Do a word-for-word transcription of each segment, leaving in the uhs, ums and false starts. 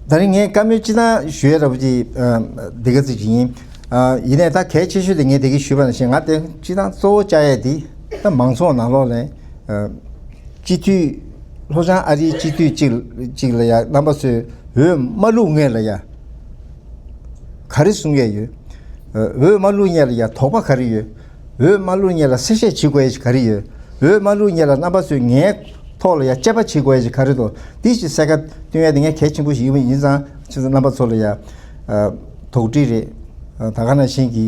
ད་རིང་ངས་བཀའ་མོལ་སྤྱི་བཏང་ཞུ་ཡས་འདྲ་པོ་ཅིག་འདི་ག་ཚོད་ཅིག་ཡིན། ཡིན་ནའི་ད་གལ་ཆེ་ཤོས་དེ་ངས་དེ་གི་ཞུས་པ་ནང་བཞིན། ང་དེ་སྤྱི་བཏང་གཙོ་བོ་བཅའ་ཡས་དེ་ད་མང་ཚོགས་ནང་ལོགས་ལ་སྤྱི་འཐུས། ལྷོ་བྱང་ཨ་རིའི་སྤྱི་འཐུས་གཅིག་གཅིག་ལ་ཡ་རྣམ་པ་ཚོས་འོས་མ་བླུགས་སྔོན་ལ་ཡ་ག་རེ་གསུང་ཡས་ཡོད། འོས་མ་བླུགས་སྔོན་ལ་ཡ་དོགས་པ་ག་རེ་ཡོད། འོས་མ་བླུགས་སྔོན་ལ་གསལ་བཤད་བྱེད་དགོས་ཡས་ག་རེ་ཡོད། འོས་མ་བླུགས་སྔོན་ལ་རྣམ་པ་ཚོས་ངའི་ཐོག་ལ་ཡ་དཔྱད་པ་བྱེད་དགོས་ཡས་ག་རེ་འདུག། འདི་ཞིག་གསལ་ཁ་སྟོན་ཡས་དེ་ངས་གལ་ཆེན་པོ་ཞིག་ཡིན་པ་ཡིན་ཙང་ཁྱེད་ཚོ་རྣམ་པ་ཚོ་ལ་ཡ་དོགས་འདྲི་རེད། ད་ག་ནང་བཞིན་གྱི་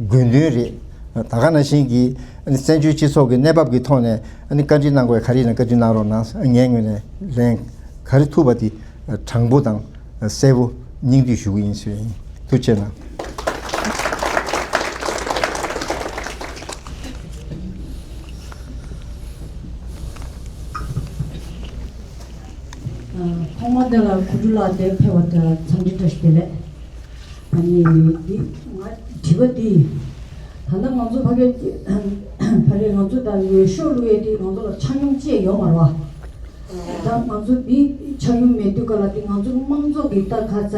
དགོས་འདུན་རེད། ད་ག་ནང་བཞིན་གྱི་བཙན་བྱོལ་སྤྱི་ཚོགས་ཀྱི་གནས་བབ་ཀྱི་ཐོག་ནས་བཀའ་འདྲི་གནང་དགོས་ག་རེ་ཡིན་ན་བཀའ་འདྲི་གནང་རོགས་གནང་། ངའི་ངོས་ནས་ལན་ག་རེ་ཐུབ་པ་དེ་དྲང་པོ་དང་གསལ་པོ་སྙིང་བསྡུས་ཞུ་གི་ཡིན་ཞུ་ཡིན། ཐུགས་རྗེ་གནང་། ཐོག་མ་དེ་ལ་གུ་རུ་ལགས་དེ་ཕེབས་པ་དེ་ལ་འཚམས་འདྲི་བཀྲ་ཤིས་བདེ་ལེགས། ཨ་ནི་འདི་ང་དྲི་བ་འདི་ད་ལྟ་ང་ཚོ་ཕ་གི་ཕ་གི་ང་ཚོ་ད་འོས་ཤོག་བླུགས་ཡས་དེ་ང་ཚོ་ལ་ཆ་སྙོམས་ཅེས་ཡོད་མ་རེད་བ། ད་ང་ཚོ་འདི་ཆ་སྙོམས་མེད་དུས་ག་ལ་དེ་ང་ཚོ་དམངས་གཙོ་གི་ད་ག་ཚད་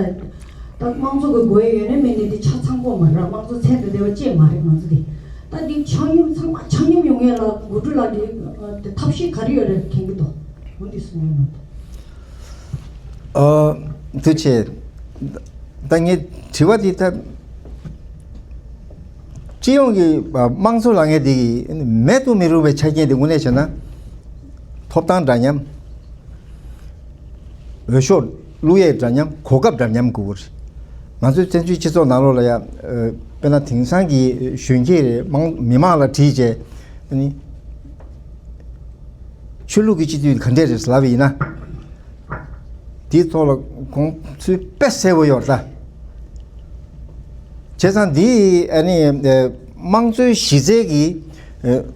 ད་དམངས་གཙོ་གི་དགོས་ཡས་ཡོད་ན་མེད་ན་དེ་ཆ་ཚང་པོ་མ་རེད། དམངས་གཙོ་ཚད་དང་ལྡན་པ་ཅེས་མ་རེད། ང་ཚོ་དེ་ད་འདི་ཆ་སྙོམས་ཚང་མ་ཆ་སྙོམས་ཡོང་ཡས་ལ་གུ་རུ་ལགས་དེ་ཐབས་ཤེས་ག་རེ་ཡོད་རེད་མཁྱེན་གི་འདུག། འོ་འདི་གསུང་ཡོད་ན། ཨ། ཐུགས་རྗེ་ཆེ། ད་ངས་དྲི་བ་འདི་ད་སྤྱི་ཡོངས་ཀྱི་དམངས་གཙོ་ལབ་མཁན་འདི་གི་མེད་དུ་མི་རུང་བའི་ཆ་རྐྱེན་འདི་དངོས་གནས་བྱས་ན་ཐོབ་ཐང་འདྲ་མཉམ། འོས་ཤོག་བླུགས་ཡས་འདྲ་མཉམ། གོ་སྐབས་འདྲ་མཉམ་དགོས་ཀྱི་རེད། ང་ཚོའི་བཙན་བྱོལ་སྤྱི་ཚོགས་ནང་ལོགས་ལ་ཡ། ཨ། དཔེར་ན་དེང་སང་གི་གཞོན་སྐྱེས་རེད། དམངས་མི་མང་ལ་དྲིས་བྱས་ཨ་ནི། ཆོས་ལུགས་ཀྱི་སྤྱི་འཐུས་ག་འདྲས་རེད་ལབ་པ་ཡིན་ན། དེའི་ཐོག་ལ་ཁོང་ཚོས་དཔེ་གསལ་པོ་ཡོད་རེད་ད། བྱས་ཙང་འདི་ཨ་ནི་དམངས་གཙོའི་གཞི་རྩའི་གི་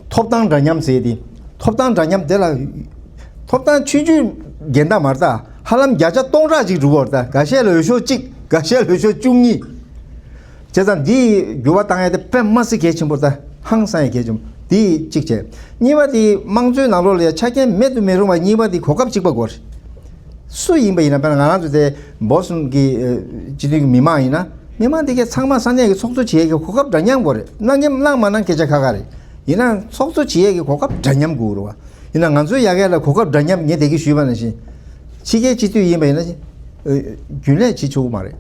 ཐོབ་ཐང་འདྲ་མཉམ་ཟེར་ཏེ། ཐོབ་ཐང་འདྲ་མཉམ་དེ་ལ་ཐོབ་ཐང་ཆུང་ཆུང་འགལ་ཟླ་མ་རེད་ད། ཧ་ལམ་བརྒྱ་ཆ་སྟོང་ཕྲག་ཅིག་འགྲོ་གི་ཡོད་རེད་ད། འགའ་ཤས་ལ་འོས་ཤོག་གཅིག། འགའ་ཤས་ལ་འོས་ཤོག་བཅུ་གཉིས། བྱས་ཙང་འདི་འགྱུར་བ་བཏང་ཡ་དེ་དཔེ་མ་སྲིད་གལ་ཆེན་པོ་ད། ཧང་སང་ཡ་གལ་ཆེན་པོ་འདི་གཅིག་བྱས། གཉིས་པ་དེ་དམངས་གཙོའི་ནང་ལོགས་ལ་ཡ་ཆ་རྐྱེན་མེད་དུ་མི་རུང་བ་གཉིས་པ་དེ་གོ་སྐབས་གཅིག་པ་དགོས་རེད། སུ་ཡིན་པ་ཡིན་ན་དཔེར་ན་ང་རང་ཚོ་དེ་བོ་སི་ཊོན་གྱི་སྤྱི་འཐུས་ཀྱི་མི་མང་ཡིན་ན་མི་མང་དེ་གས་ཚང་མ་ས་གནས་ཀྱི་ཚོགས་གཙོ་བྱེད་ཡས་ཀྱི་གོ་སྐབས་འདྲ་མཉམ་དགོས་རེད། གནང་གི་གནང་མ་གནང་སྐད་ཆ་ཁ་ཁ་རེད། ཡིན་ན་ཚོགས་གཙོ་བྱེད་ཡས་ཀྱི་གོ་སྐབས་འདྲ་མཉམ་དགོས་རེད་བ། ཡིན་ན་ང་ཚོའི་ཡ་གི་ལ་གོ་སྐབས་འདྲ་མཉམ་ངས་དེ་གི་ཞུས་པ་ནང་བཞིན། ཕྱི་རྒྱལ་སྤྱི་འཐུས་ཡིན་པ་ཡིན་ན། རྒྱུན་ལས་བྱེད་ཆོག་གི་མ་རེད།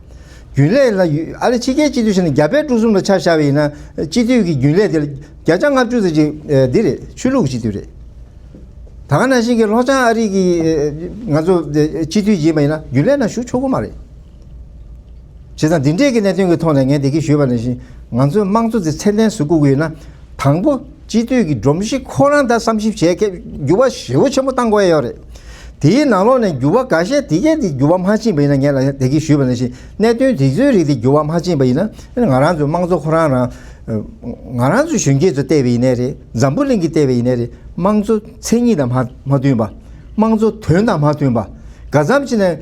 རྒྱུན་ལས་ལ་ཡུ་ཨ་རི་ཕྱི་རྒྱལ་སྤྱི་འཐུས་བྱས་ནས་རྒྱ་བལ་འབྲུག་གསུམ་ལ་ཆ་བཞག་པ་ཡིན་ན་སྤྱི་འཐུས་ཀྱི་རྒྱུན་ལས་དེ་བརྒྱ་ཆ་ལྔ་བཅུ་ཙམ་ཅིག་འདི་རེད། ཆོས་ལུགས་སྤྱི་འཐུས་རེད། ད་ག་ནང་བཞིན་གྱི་ལྷོ་བྱང་ཨ་རི་གི་ང་ཚོ་སྤྱི་འཐུས་ཡིན་པ་ཡིན་ན་རྒྱུན་ལས་ནང་ཞུགས་ཆོག་གི་མ་རེད། བྱས་ཙང་འདི་འདྲས་ཀྱི་གནད་དོན་གྱི་ཐོག་ནས་ངས་དེ་གི་ཞུས་པ་ནང་བཞིན་ང་ཚོའི་དམངས་གཙོ་དེ་ཚད་ལྡན་བཟོ་དགོས་ཀྱི་ཡོད་ན། དང་པོ་སྤྱི་འཐུས་ཀྱི་སྒྲོམ་གཞི་ཁོ་རང་ད་བསམ་ཞིབ་བྱས་ཁེ་འགྱུར་བ་ཞེ་པོ་ཆེན་པོ་བཏང་དགོས་ཡ་ཡོད་རེད། དེའི་ནང་ལོགས་ནས་འགྱུར་བ་འགའ་ཤས་དེ་གས་དེ་འགྱུར་བ་མ་ཕྱིན་པ་ཡིན་ན། ངས་ལ་དེ་གི་ཞུས་པ་ནང་བཞིན་གནད་དོན་དེ་ཚོའི་རིགས་དེ་འགྱུར་བ་མ་ཕྱིན་པ་ཡིན་ན་ང་རང་ཚོའི་དམངས་གཙོ་ཁོ་རང་རང་ང་རང་ཚོའི་གཞོན་སྐྱེས་ཚོ་བལྟས་པ་ཡིན་ནའི་རེད། འཛམ་བུ་གླིང་གིས་བལྟས་པ་ཡིན་ནའི་རེད། དམངས་གཙོ་མཚན་ཉིད་དང་མ་མ་མཐུན་པ། དམངས་གཙོ་དོན་དང་མ་མཐུན་པ། ག་ཙམ་ཅིག་ནས་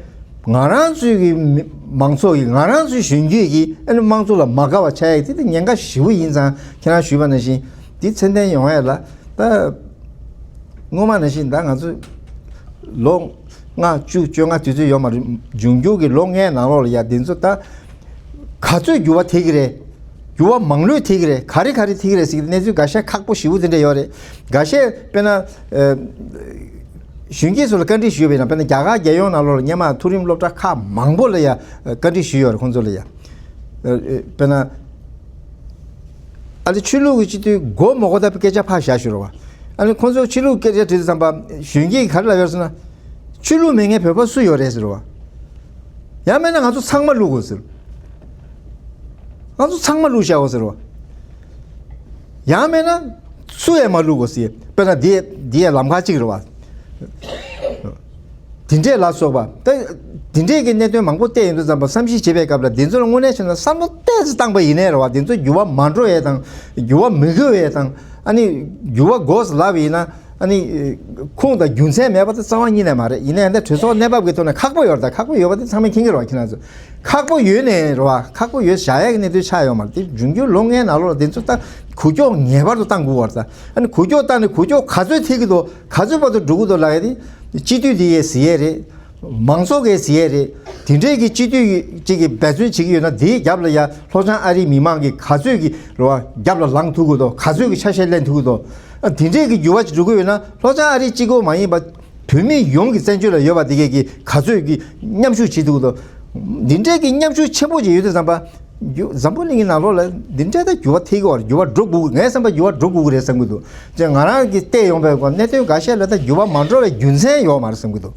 ང་རང་ཚོའི་གི་མི་མང་ཚོགས་ཀྱིས་ང་རང་ཚོའི་གཞོན་སྐྱེས་ཀྱིས་ཨ་ནི་དམངས་གཙོ་ལ་མ་དགའ་བ་ཆགས་ཡག་དེ་དེ་ཉེན་ཁ་ཞེ་པོ་ཡིན་ཙང་ཁྱེད་རང་ཞུས་པ་ནང་བཞིན་དེ་ཚད་ལྡན་ཡོང་ཡག་ལ་ད་སྔོན་མ་ནང་བཞིན་ད་ང་ཚོ་ལོ་ལྔ་བཅུ་བཅོ་ལྔ་དུས་ཚོད་ཡོད་མ་རེད། འབྱུང་འགྱུར་གྱི་ལོ་ལྔའི་ནང་ལོགས་ལ་ཡ་དེ་ཚོ་ད་ག་ཚོད་འགྱུར་བ་ཐེབས་ཀྱི་རེད། འགྱུར་བ་མང་ལོས་ཐེབས་ཀྱི་རེད། ག་རེ་ག་རེ་ཐེབས་ཀྱི་རེད་ཟེར་གྱི་གནས་ཚུལ་འགའ་ཤས་ཁག་པོ་ཞེ་པོ་དེ་འདྲ་ཡོད་རེད། འགའ་ཤས་དཔེར་ན། ཨ། གཞོན་སྐྱེས་ཚོ་ལ་བཀའ་འདྲི་ཞུས་པ་ཡིན་ན། དཔེར་ན་རྒྱ་གར་རྒྱལ་ཡོངས་ནང་ལོགས་ལ་སྔོན་མ་མཐོ་རིམ་སློབ་གྲྭ་ཁག་མང་པོ་ལ་ཡ་བཀའ་འདྲི་ཞུས་ཡོད་རེད་ཁོང་ཚོ་ལ་ཡ། ཨ། དཔེར་ན། ཨ་ནི་ཆོས་ལུགས་ཀྱི་སྤྱི་འཐུས་དགོས་མ་དགོས་ད་སྐད་ཆ་ཕར་བཞག་ཞུ་རོགས། ཨ་ནི་ཁོང་ཚོ་ཆོས་ལུགས་སྐད་ཆ་དྲིས་དུས་ཙམ་པ་གཞོན་སྐྱེས་ཀྱིས་ག་རེ་ལབ་ཡོད་ཟེར་ན། ཆོས་ལུགས་མེད་མཁན་བོད་པ་སུ་ཡོད་རེད་ཟེར་བ། ཡང་མིན་ན་ང་ཚོ་ཚང་མ་བླུག་དགོས་ཟེར། ང་ཚོ་ཚང་མ་བླུག་བཞག་དགོས་ཟེར་བ། ཡང་མིན་ན་སུ་ཡང་མ་བླུག་དགོས་ཟེར། དཔེར་ན་འདི་འདི་ཡང་ལམ་ཁ་གཅིག་རེད་བ། དེ་འདྲས་ལ་སོགས་པ་ད་དེ་འདྲས་ཀྱི་གནད་དོན་མང་པོ་བལྟས་ཡོང་དུས་ཙམ་པ་བསམ་གཞིག་བྱེད་པའི་སྐབས་ལ་འདི་ཚོ་ལ་དངོས་གནས་བྱས་ན་བསམ་བློ་ཏོག་ཙམ་བཏང་པ་ཡིན་ནའི་རེད་བ། འདི་ཚོ་འགྱུར་བ་མ་འགྲོ་ཡས་དང་འགྱུར་བ་མི་དགོས་ཡས་དང་ཨ་ནི་འགྱུར་བ་དགོས་ཟེར་ལབ་པ་ཡིན་ན། ཨ་ནི་ཁུངས་དང་རྒྱུ་མཚན་མེད་པ་དེ་རྩ་བ་ཉིད་ནས་མ་རེད། ཡིན་ནའི་ད་གྲོས་ཚོགས་གནས་བབ་ཀྱི་ཐོག་ནས་ཁག་པོ་ཡོད་རེད། ད་ཁག་པོ་ཡོད་པ་དེ་ཚང་མས་མཁྱེན་གྱི་རེད་བ། ཁྱེད་རང་ཚོ་ཁག་པོ་ཡོད་ནའི་རེད་བ། ཁག་པོ་ཡོད་བཞག་ཡག་གི་གནས་ཚུལ་ཆགས་ཡོད་མ་རེད། དེ་འབྱུང་འགྱུར་ལོ་ལྔའི་ནང་ལོགས་ལ་དེ་ཚོ་ད་འགུལ་སྐྱོད་ངེས་པར་དུ་བཏང་དགོས་པ་རེད། ད་ཨ་ནི་འགུལ་སྐྱོད་བཏང་ནས་འགུལ་སྐྱོད་ག་ཚོད་ཐེབས་ཀྱི་འདུག་ག་ཚོད་བར་དུ་འགྲོ་གི་འདུག་ལབ་ཡ་དེ་སྤྱི་འཐུས་དེ་ཡས་གཟིགས་ཡས་རེད། མང་ཚོགས་ཀྱིས་གཟིགས་ཡས་རེད། དེ་འདྲའི་གི་སྤྱི་འཐུས་ཅིག་གིས་འབད་བརྩོན་བྱེད་ཀྱི་ཡོད་ན། དེའི་རྒྱབ་ལ་ཡ་ལྷོ་བྱང་ཨ་རིའི་མི་མང་གིས་ག་ཚོད་ཀྱི་རེད་བ། རྒྱབ་ལ་ལངས་ཐུབ་ཀྱི་འདུག་ག་ཚོད་ཀྱི་ཆ་ཤས་ལེན་ཐུབ་ཀྱི་འདུག་ཨ། དེ་འདྲའི་གི་འགྱུར་བ་ཅིག་འགྲོ་གི་ཡོད་ན། ལྷོ་བྱང་ཨ་རི་གཅིག་པོ་མ་ཡིན་པ། བོད་མི་ཡོངས་ཀྱི་བཙན་བྱོལ་ལ་ཡོད་པ་དེ་གས་ཀྱིས་ག་ཚོད་ཀྱི་མཉམ་ཞུགས་བྱེད་ཐུབ་ཀྱི་འདུག་འདི་འདྲའི་གི་མཉམ་ཞུགས་ཆེན་པོ་ཅིག་ཡོད་དུས་ཙམ་པ། འགྱུར་འཛམ་བུ་གླིང་གི་ནང་ལོགས་ལ་འདི་འདྲའི་ད་འགྱུར་བ་ཐེབས་ཀྱི་ཡོད་རེད། འགྱུར་བ་འགྲོ་དགོས་ཀྱི། ངའི་བསམ་པ་འགྱུར་བ་འགྲོ་དགོས་ཀྱི་རེད་བསམ་གྱི་འདུག་ཅེས་ང་རང་གིས་བལྟས་ཡོང་པའི་སྒོ་གནད་དོན་འགའ་ཤས་ལ་ད་འགྱུར་བ་མ་འགྲོ་བའི་རྒྱུ་མཚན་ཡོད་མ་རེད་བསམ་གྱི་འདུག་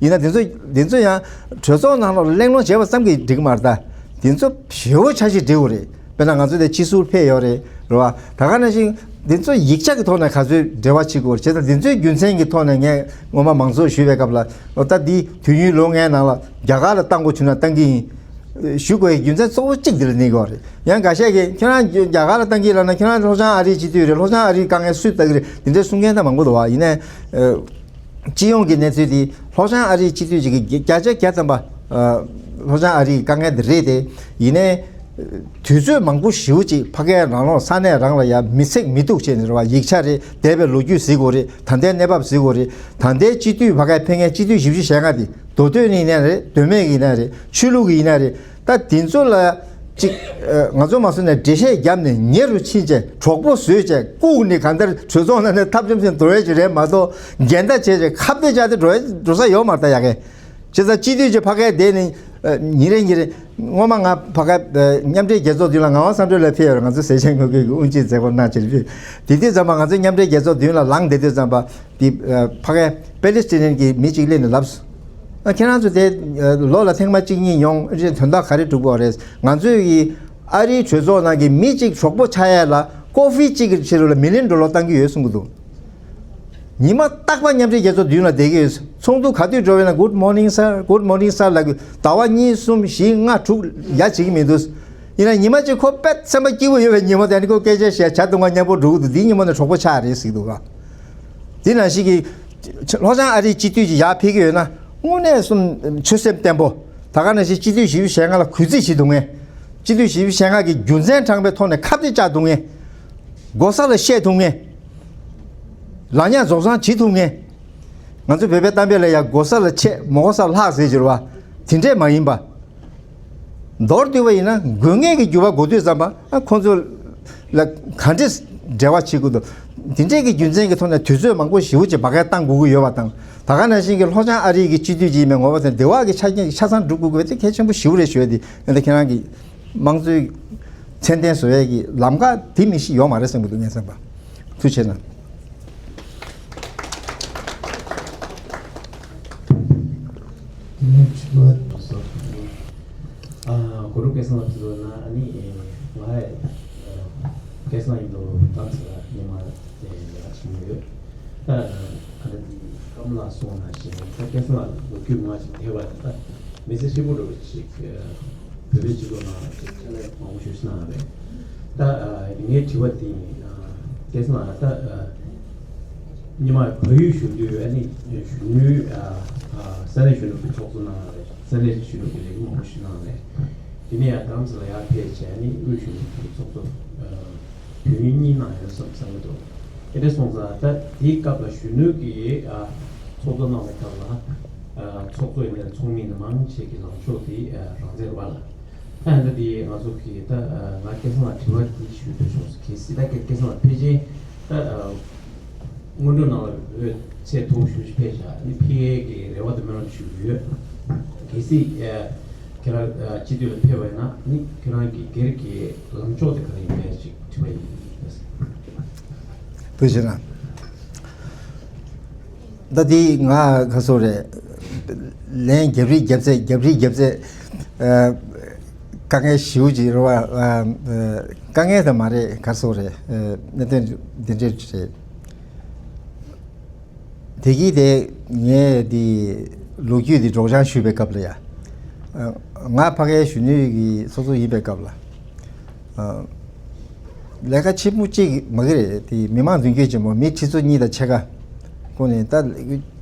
ཡིན་ན་འདི་ཚོ་འདི་ཚོ་ཡང་གྲོས་ཚོགས་ནང་ལོགས་གླེང་སློང་བྱས་པ་ཙམ་གྱིས་འགྲིག་གི་མ་རེད། ད་འདི་ཚོ་ཞེ་པོ་ཆ་ཞིག་འགྲིག་དགོས་རེད། དཔེར་ན་ང་ཚོ་དེ་སྤྱི་ཟུར་ཕེབས་ཡོད་རེད། རེད་བ། ད་ག་ནང་བཞིན་འདི་ཚོ་ཡིག་ཆ་གི་ཐོག་ནས་ག་ཚོད་འབྲེལ་བ་བྱེད་དགོས་རེད། བྱས་ཙང་འདི་ཚོའི་རྒྱུ་མཚན་གྱི་ཐོག་ནས་ངས་སྔོན་མ་མང་ཚོགས་ཞུས་པའི་སྐབས་ལ། ཨོ་ད་འདི་དུས་ཡུན་ལོ་ལྔའི་ནང་ལ་རྒྱ་གར་ལ་བཏང་དགོས་བྱུང་ན་བཏང་གི་ཡིན། ཞུ་དགོས་ཡའི་རྒྱུ་མཚན་གཙོ་བོ་གཅིག་འདི་ལ་གནས་ཀྱི་ཡོད་རེད། ཡང་འགའ་ཤས་ཀྱིས་ཁྱོད་རང་རྒྱ་གར་ལ་བཏང་གི་ཡིན་ལབ་ན། ཁྱོད་རང་ལྷོ་བྱང་ཨ་རིའི་སྤྱི་འཐུས་རེད། ལྷོ་བྱང་ཨ་རིའི་དཀའ་ངལ་སུས་ལྟ་གི་རེད། འདི་འདྲའི་གསུང་མཁན་ད་མང་པོ་འདུག་བ། ཡིན་ནའི། ཨ། སྤྱི་ཡོངས་ཀྱི་གནས་ཚུལ་འདི་ལྷོ་བྱང་ཨ་རིའི་སྤྱི་འཐུས་ཅིག་གིས་བརྒྱ་ཆ་བརྒྱ་ཐམ་པ། ཨ། ལྷོ་བྱང་ཨ་རིའི་དཀའ་ངལ་འདི་རེད་དེ། ཡིན་ནའི། དུས་ཚོད་མང་པོ་ཞེ་པོ་ཅིག་ཕ་གིའི་ནང་ལོགས་ས་གནས་རང་ལ་ཡ་མི་ཚེགས་མི་ཐུག་བྱས་ནས་རེད་བ། ཡིག་ཆ་རེད། འདས་པའི་ལོ་རྒྱུས་གཟིགས་དགོས་རེད། ད་ལྟའི་གནས་བབ་གཟིགས་དགོས་རེད། ད་ལྟའི་སྤྱི་འཐུས་ཕ་གིར་ཕེབས་མཁན་སྤྱི་འཐུས་བཞི་བཅུ་ཞེ་ལྔ་དེ། མདོ་སྟོད་ནས་ཡིན་ན་རེད། མདོ་སྨད་ཀྱི་ཡིན་ན་རེད། ཆོས་ལུགས་ཀྱི་ཡིན་ན་རེད། ད་དེ་ཚོ་ལ་ཅིག་ཨ། ང་ཚོ་མ་སོང་ནས་འགྲེལ་བཤད་བརྒྱབ་ནས་ཉེ་རུ་ཕྱིན་བྱས། གྲོགས་པོ་བཟོས་བྱས། བཀུག་ནས་གང་ལྟར་གྲོས་ཚོགས་ནང་ནས་ཐབས་ཆམ་ཆེན་འགྲོ་ཡས་ཅིག་རེད་མ་གཏོགས། འགལ་ཟླ་བྱས་བྱས་ཁ་གཏད་བཅག་སྟེ་འགྲོ་ཡས་འགྲོ་ས་ཡོད་མ་རེད་ད་ཡ་གི། བྱས་ཙང་སྤྱི་འཐུས་ཀྱི་ཕ་གིར་བསྡད་ནས། ཨ། ཉིན་རེ་ཉིན་རེ། སྔོན་མ་ང་ཕ་གིར། ཨ། མཉམ་འབྲེལ་རྒྱལ་ཚོགས་མདུན་ལ་ངག་དབང་བསམ་གྲུབ་ལགས་ཕེབས་ཡོད་རེད། ང་ཚོ་ཟས་བཅད་ངོ་རྒོལ་གྱི་དབུ་འབྱེད་མཛད་སྒོ་གནང་བྱས་ཕེབས། དེ་དུས་ཙམ་པ་ང་ཚོ་མཉམ་འབྲེལ་རྒྱལ་ཚོགས་མདུན་ལ་ལངས་བསྡད་དུས་ཙམ་པ། དེ། ཨ། ཕ་གིར་པེ་ལི་སི་ཐི་ནན་གྱི་མི་གཅིག་སླེབས་ནས་ལབ་སོང་། ཨ། ཁྱེད་རང་ཚོ་དེ། ཨ། ལོ་ལ་ཐེངས་མ་གཅིག་གཉིས་ཡོང་། ཨ་ནི་དོན་དག་ག་རེ་སྒྲུབ་དགོས་རེད། ང་ཚོས་ཀྱི་ཨ་རིའི་གྲོས་ཚོགས་ནང་གི་མི་གཅིག་གྲོགས་པོ་ཆགས་ཡས་ལ་ཀོ་ཧྥི་གཅིག་གི་ཕྱི་རོལ་ལ་མི་ལི་ཡོན་ཌོ་ལར་བཏང་གི་ཡོད་གསུང་གི་འདུག་ཉི་མ་རྟག་པར་མཉམ་འབྲེལ་རྒྱལ་ཚོགས་མདུན་ལ་བསྡད་ཀྱི་ཡོད། ཚོགས་འདུ་ག་དུས་འགྲོ་བས་ན། Good morning sir, good morning sir ལབ་ཀྱི། ཟླ་བ་གཉིས་གསུམ་བཞི་ལྔ་དྲུག་ཡ་བྱེད་ཀྱི་མི་འདུག་ཡིན་ན་ཉི་མ་གཅིག་ཁོ་དཔེ་སེམས་པ་སྐྱིད་པོ་ཡོད་པའི་ཉིན་མོ་དེ། ཨ་ནི་ཁོ་སྐད་ཆ་བཤད། ཇ་བཏུང་བ་མཉམ་པོ་འགྲོ་གི་འདུག་འདིའི་ཉིན་མོ་ནས་གྲོགས་པོ་ཆགས་རེད་ཟེར་གྱི་འདུག་ག་དེ་ནང་བཞིན་གྱི་ལྷོ་བྱང་ཨ་རིའི་སྤྱི་འཐུས་ཀྱི་ཡར་ཕེབས་ཀྱི་ཡོད་ན། དངོས་གནས་སུ་ཆོད་སེམས་བརྟན་པོ། ད་ག་ནང་བཞིན་སྤྱི་འཐུས་བཞི་བཅུ་ཞེ་ལྔ་ལ་གུས་བརྩི་བྱེད་ཐུབ་མཁན། སྤྱི་འཐུས་བཞི་བཅུ་ཞེ་ལྔ་གིས་རྒྱུ་མཚན་དྲངས་པའི་ཐོག་ནས་ཁ་གཏད་བཅག་ཐུབ་མཁན། སྒོ་ས་ལ་བཤད་ཐུབ་མཁན། ལག་ཉར་རྫོགས་སངས་བྱེད་ཐུབ་མཁན། ང་ཚོ་བོད་པའི་གཏམ་དཔེ་ལ་ཡ། སྒོ་ས་ལ་ཆད། མ་སྒོ་ས་ལ་ལྷག་ཟེར་གྱི་རེད་བ། དེ་འདྲས་མ་ཡིན་པ། མདོར་བསྡུས་པ་ཡིན་ན། དགོས་ངེས་ཀྱི་འགྱུར་བ་འགྲོ་དུས་ཙམ་པ། ཨ། ཁོང་ཚོ་ལ་ག་འདྲས་འབྲེལ་བ་བྱེད་དགོས་འདུག་དེ་འདྲས་ཀྱི་རྒྱུ་མཚན་གྱི་ཐོག་ནས་དུས་ཚོད་མང་པོ་ཞེ་པོ་ཅིག་ཕ་གིར་བཏང་དགོས་ཀྱི་ཡོད་པ་དང་། ད་ག་ནང་བཞིན་གྱི་ལྷོ་བྱང་ཨ་རི་གི་སྤྱི་འཐུས་ཅིག་ཡིན་པའི་ངོ་བོ་དང་། འདི་བ་གི་ཆ་རྐྱེན་ཆ་ཚང་སྒྲུབ་དགོས་ཀྱི་ཡོད་པ་དེ་གལ་ཆེན་པོ་ཞེ་པོ་རེད་ཞུ་ཡ་དེ། ཨ་ནི་ཁྱེད་རང་གིས་དམངས་གཙོའི་མཚན་ལྡན་བཟོ་ཡས་ཀྱི་ལམ་ཁ་དེ་མི་ཤེས་ཡོད་མ་རེད་བསམ་གྱི་འདུག་ངས་བསམ་པ། ཐུགས་རྗེ་གནང་། ཨ། གུ་རུ་སྐལ་བཟང་ལགས་ཚོ་ན། ཨ་ནི་ང་སྐལ་བཟང་ཡིན་ནོ་ད་ཚ་ཉི་མ་ཡག་ཆེན་ཡོད། ད་ག་ད་འདི་སྐམ་ལ་སོང་ན་ཞེས། ད་སྐལ་བཟང་ལགས་ལོ་རྒྱུས་ང་ཞིག་ཐེ་བ་ད་མི་ཚེ་ཧྲིལ་པོ་འགྲོ་བ་ཞིག་བོད་པའི་སྤྱི་ཚོགས་ནང་ཅིག་ཕྱག་ལས་མང་པོ་ཞུས་གནང་བ་རེད། ད་ངའི་དྲི་བ་འདི་ཡིན། སྐལ་བཟང་ལགས། ད་ཉི་མ་བལ་ཡུལ་བཞུགས་དུས། ཨ་ནི་གཞོན་ནུའི་ས་གནས་གཞོན་ནུ་གི་ཚོགས་གཙོ་གནང་བ་རེད། ས་གནས་གཞོན་ནུ་གི་ལས་འགུལ་མང་པོ་ཞིག་གནང་བ་རེད། དེ་ནས་ཡང་རྡ་རམ་ས་ལ་ཡར་ཕེབས་བྱས། ཨ་ནི་དབུས་གཞོན་ནུ་གི་ཚོགས་གཙོ་དུས་ཡུན་གཉིས་གནང་ཡོད་བསམ་བསམ་གྱི་འདུག་དེ་འདྲ་སོང་ཙང་ད་དེའི་སྐབས་ལ་གཞོན་ནུ་གི་ཚོགས་གཙོ་གནང་བའི་སྐབས་ལ། ཚོགས་གཙོ་ཡིན་ནའི་ཚོགས་མི་ཡིན་ནའི་མང་ཆེ་གི་ལངས་ཕྱོགས་དེ་རང་བཙན་རེད་བ་ལ། ད་ཡིན་ད་དེ་ང་ཚོ་གི་ད་ང་སྐལ་བཟང་ལ་དྲི་བ་དེ་ཞུ་འདོད་བྱུང་སོང་། གལ་སྲིད་ད་སྐལ་བཟང་ལ་ཕལ་ཆེར་ད་སྔོན་འགྲོ་ནང་ལ་འོས་ཚད་མཐོ་པོ་ཞེ་པོ་ཅིག་ཕེབས་བཞག་ནི་ཕེབས་ཡས་ཀྱི་རེ་བ་དང་སྨོན་ལམ་ཞུ་གི་ཡོད། གལ་སྲིད་ཁྱེད་རང་སྤྱི་འཐུས་ལ་ཕེབས་པ་ཡིན་ན་ནི་ཁྱེད་རང་གི་སྒེར་གྱི་ལངས་ཕྱོགས་དེ་ག་རེ་ཡིན་མིན་ཅིག་དྲི་བ་ཡིན། ཐུགས་རྗེ་གནང་། ད་དེ་ང་ག་སོ་རེད། ལན་རྒྱབ་རེས་རྒྱབ་ཚད་རྒྱབ་རེས་རྒྱབ་ཚད། ཨ། དཀའ་ངལ་ཞེ་པོ་ཅིག་རེད་བ། ཨ། དཀའ་ངལ་དེ་མ་རེད། ག་སོ་རེད། ཨ། གནད་དོན་འདི་འདྲས་རེད། དེ་གིས་དེ་ངས་དེ་ལོ་རྒྱུས་དེ་སྒྲོག་སྦྱང་ཞུས་པའི་སྐབས་ལ་ཡ། ཨ། ང་ཕ་གིའི་གཞོན་ནུ་གི་ཚོགས་གཙོ་ཡིན་པའི་སྐབས་ལ། ཨ། ལས་ཀ་ཆེན་པོ་གཅིག་མ་གི་རེད། དེ་མི་མང་མདུན་སྐྱོད་ཆེན་པོ་མི་ཁྲི་ཚོ་གཉིས་དང་ཕྱེད་ཀ་བསྐོང་ནས། ད་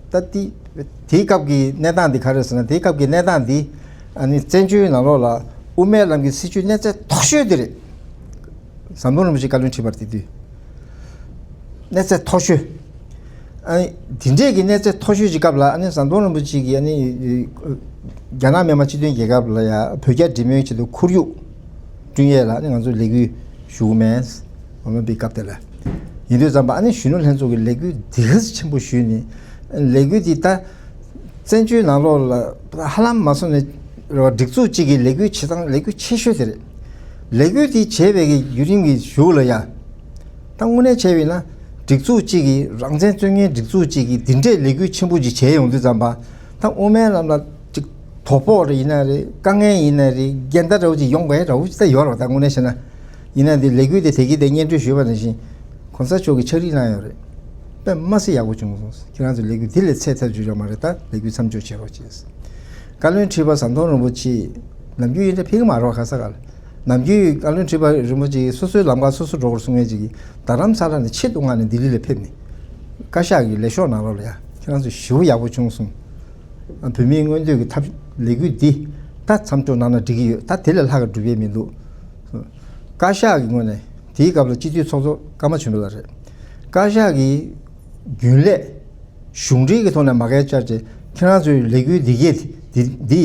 ད་དེ་དེའི་སྐབས་ཀྱི་གནས་སྟངས་འདི་ག་རེ་ཟེར་ན། དེའི་སྐབས་ཀྱི་གནས་སྟངས་འདི། ཨ་ནི་བཙན་བྱོལ་ནང་ལོགས་ལ་དབུ་མའི་ལམ་གྱི་སྲིད་བྱུས་གནས་ཚད་མཐོ་ཤོས་དེ་རེད། ཟམ་གདོང་རིན་པོ་ཆེས་བཀའ་བློན་ཁྲི་པར་དེ་དུས་གནས་ཚད་མཐོ་ཤོས། ཨ་ནི་དེ་འདྲས་ཀྱི་གནས་ཚད་མཐོ་ཤོས་ཀྱི་སྐབས་ལ། ཨ་ནི་ཟམ་གདོང་རིན་པོ་ཆེ་གིས་ཨ་ནི་རྒྱ་ནག་མི་དམངས་སྤྱི་མཐུན་རྒྱལ་ཁབ་ལ་ཡ་བོད་རྒྱ་འབྲེལ་མོལ་ཆེད་དུ་ཁོར་ཡུག་བསྐྲུན་ཡས་ལ། ཨ་ནི་ང་ཚོ་ལས་འགུལ་ཞུ་གི་མེད། ཨོ་ལིམ་པིག་སྐབས་དེ་ལ་ཡིན་དུས་ཙམ་པ། ཨ་ནི་གཞོན་ནུ་ལྷན་ཚོགས་ཀྱི་ལས་འགུལ་འདི་ག་ཚོད་ཆེན་པོ་ཞུས་ནས། ལས་འགུལ་འདི་ད་བཙན་བྱོལ་ནང་ལོགས་ལ་ཧ་ལམ་མ་སོང་ནས་སྒྲིག་འཛུགས་གཅིག་གི་ལས་འགུལ་བྱེད་སྟངས་ལས་འགུལ་ཆེ་ཤོས་དེ་རེད། ལས་འགུལ་དེ་བྱས་པའི་གི་བརྒྱུད་རིམ་གྱི་གཞུག་ལ་ཡ། ད་དངོས་གནས་བྱས་པ་ཡིན་ན་སྒྲིག་འཛུགས་གཅིག་གི་རང་བཙན་རྩོད་མཁན་སྒྲིག་འཛུགས་གཅིག་གིས་འདི་འདྲའི་ལས་འགུལ་ཆེན་པོ་ཅིག་བྱས་ཡོང་དུས་ཙམ་པ། ད་དབུ་མའི་ལམ་ལ་ཅིག་དོ་ཕོག་རེ་ཡིན་ན་རེད། དཀའ་ངལ་ཡིན་ན་རེད། འགལ་ཟླ་འདྲ་བོ་ཅིག་ཡོང་དགོས་འདྲ་བོ་ཅིག་ད་ཡོད་རེད་བ། ད་དངོས་གནས་བཤད་ན། ཡིན་ན་འདི་ལས་འགུལ་དེ་དེ་གི་དེ་སྙན་སྒྲོན་ཞུས་པ་ནང་བཞིན་གོང་ས་མཆོག་གིས་ཕྱག་བྲིས་གནང་ཡོད་རེད། དཔེ་མ་སྲིད་ཡག་པོ་བྱུང་སོང་། ཁྱེད་རང་ཚོ་ལས་འགུལ་འདི་ལས་ཚད་ཐབས་བྱུང་ཡོད་མ་རེད། ད་ལས་འགུལ་མཚམས་འཇོག་བྱེད་རོགས་བྱེད། བཀའ་བློན་ཁྲི་པ་ཟམ་གདོང་རིན་པོ་ཆེ་ནམ་རྒྱུན་ཡིན་ད་ཕེབས་ཀྱི་མ་རེད་བ། ག་ས་ག་ལ། ནམ་རྒྱུན་བཀའ་བློན་ཁྲི་པ་རིན་པོ་ཆེ་སོ་སོའི་ལམ་ཁ་སོ་སོ་འགྲོ་དགོས་གསུང་མཁན་ཅིག་གིས། རྡ་རམ་ས་ལ་ནས་ཆེད་དུ་མངགས་ནས་ལྡི་ལི་ལ་ཕེབས་ནས་བཀའ་ཤག་གི་ལས་ཤོག་ནང་ལོགས་ལ་ཡ། ཁྱེད་རང་ཚོ་ཞེ་པོ་ཡག་པོ་བྱུང་སོང་། བོད་མིའི་མངོན་འདོད་ཀྱི་ཐབས་ལས་འགུལ་འདི་ད་མཚམས་འཇོག་གནང་ན་འགྲིག་གི་ཡོད། ད་དེ་ལས་ལྷག་ག་སྒྲུབ་ཡས་མི་འདུག། བཀའ་ཤག་གི་ངོས་ནས་དེའི་སྐབས་ལ་སྤྱི་འཐུས་ཚོགས་གཙོ་ཀརྨ་ཆོས་འཕེལ་ལགས་རེད། བཀའ་ཤག་གི་རྒྱུན་ལས་གཞུང་འབྲེལ་གྱི་ཐོག་ནས་མ་བསྐྱལ་བྱས། ཁྱེད་རང་ཚོའི་ལས་འགུལ་འདི་གས་འདི་འདི་